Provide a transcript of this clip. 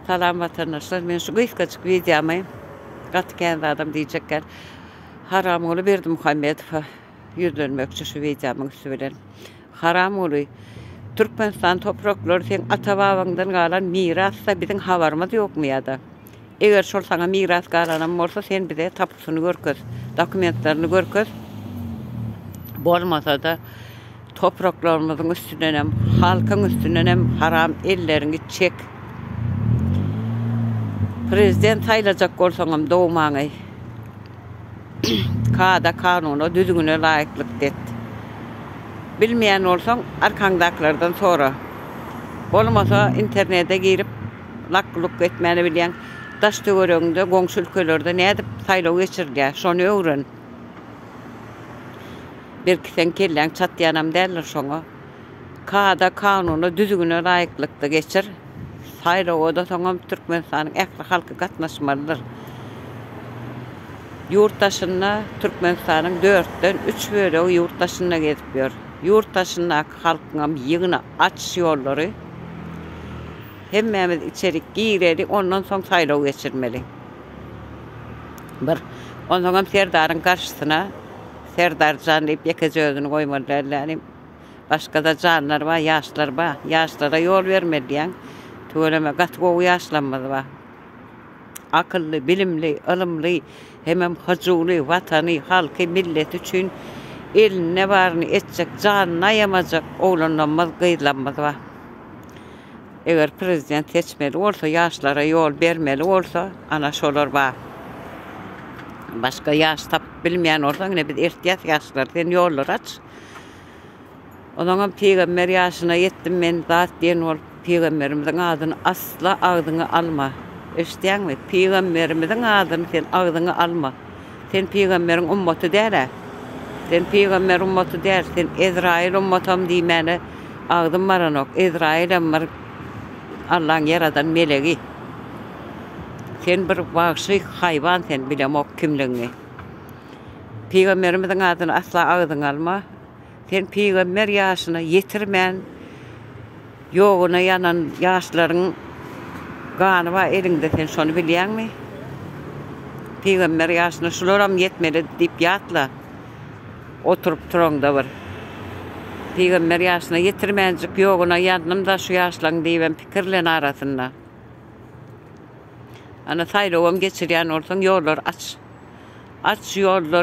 Salam watandaşlar men şu gysgajyk wideomy gaty kän zadam diýjek däl Haramguly Berdimuhamedowa ýüzlenmekçi şu wideomyň üsti bilen Haramguly Türkmenistan topraklary seň ata babaňdan galan mirasda biziň habarymyz ýokmy ýada eger şol saňa miras galanam bolsa sen bize tapusyny görkez dokumentlerini görkez bolmasada Topraklarymyzyň üstündenem, halkyň üstündenem haram elleriňi çek. Prezident saýlajak bolsaňam dogmaňy kada kanuna düzgüne laýyklykda et. Bilmeýän bolsaň arkaňdakylardan sora. Bolmasa internete girip lak-luk etmäni bilýäň. Daş töweregiňde goňşy ülkelerde nädip saýlaw geçirilýär şony öwren. Belki seň kelläň çatýanam däldir şoňa. Kada, kanuna, düzgüne laýyklykda geçir. Saýlawa-da soňam Türkmenistanyň ähli halky gatnaşmalydyr. Ýurt daşynda Türkmenistanyň dörtden üç bölegi ýurt daşynda gezip ýör. Ýurt daşyndaky halkyňam ýygna, aç ýollary. Hemmämiz içerik gireli, ondan soň saýlaw geçirmeli. Bir. Onsoňam Serdaryň garşysyna Serdar jan diýip ýekeje özüni goýmaly däl dälim. Başgada janlar bar, ýaşlar bar. Ýaşlara ýol bermeli diýýäň. Tüweleme gaty gowy ýaşlarymyz bar. Akylly, bilimli, ylymly, hemem hyjuwly, watany, halky, milleti üçin elinde baryny etjek, janyny aýamajak oglanlarymyz, gyzlarymyz bar. Eger prezident seçmeli bolsa ýaşlara ýol bermeli bolsa ana şolar bar. Başga ýaş tapyp bilmeýän bolsaň ine biz eltýäs ýaşlary sen ýollary aç. Ozaňam pygamber ýaşyna ýetdim men zat diýen bolup pygamberimiziň adyny asla agzyňa alma. Eşitýäňmi? Pygamberimiziň adyny sen agzyňa alma. Sen pygamberiň ummaty däl-ä. Sen pygamber ummaty däl, sen Ezraýyl ummatam diýmäne agzym baranok. Ezraýylam bir Allaň ýaradan melegi. Sen bir wagşy haýwan sen bilemok kimligiňi. Pygamberimiziň adyny asla agzyňa alma. Sen pygamber ýaşyna ýetirmän ýoguna ýanan ýaşlaryň gany bar eliňde sen şony bilýäňmi? Pygamber ýaşyna şularam ýetmelidi diýip ýatla. Oturyp turaňda bir. Pygamber ýaşyna ýetirmänjik ýoguna ýandym-da şu ýaşlaň diýibem pikirlen arasynda. Ana saýlawam geçirýän bolsaň ýollary aç. Aç ýollary.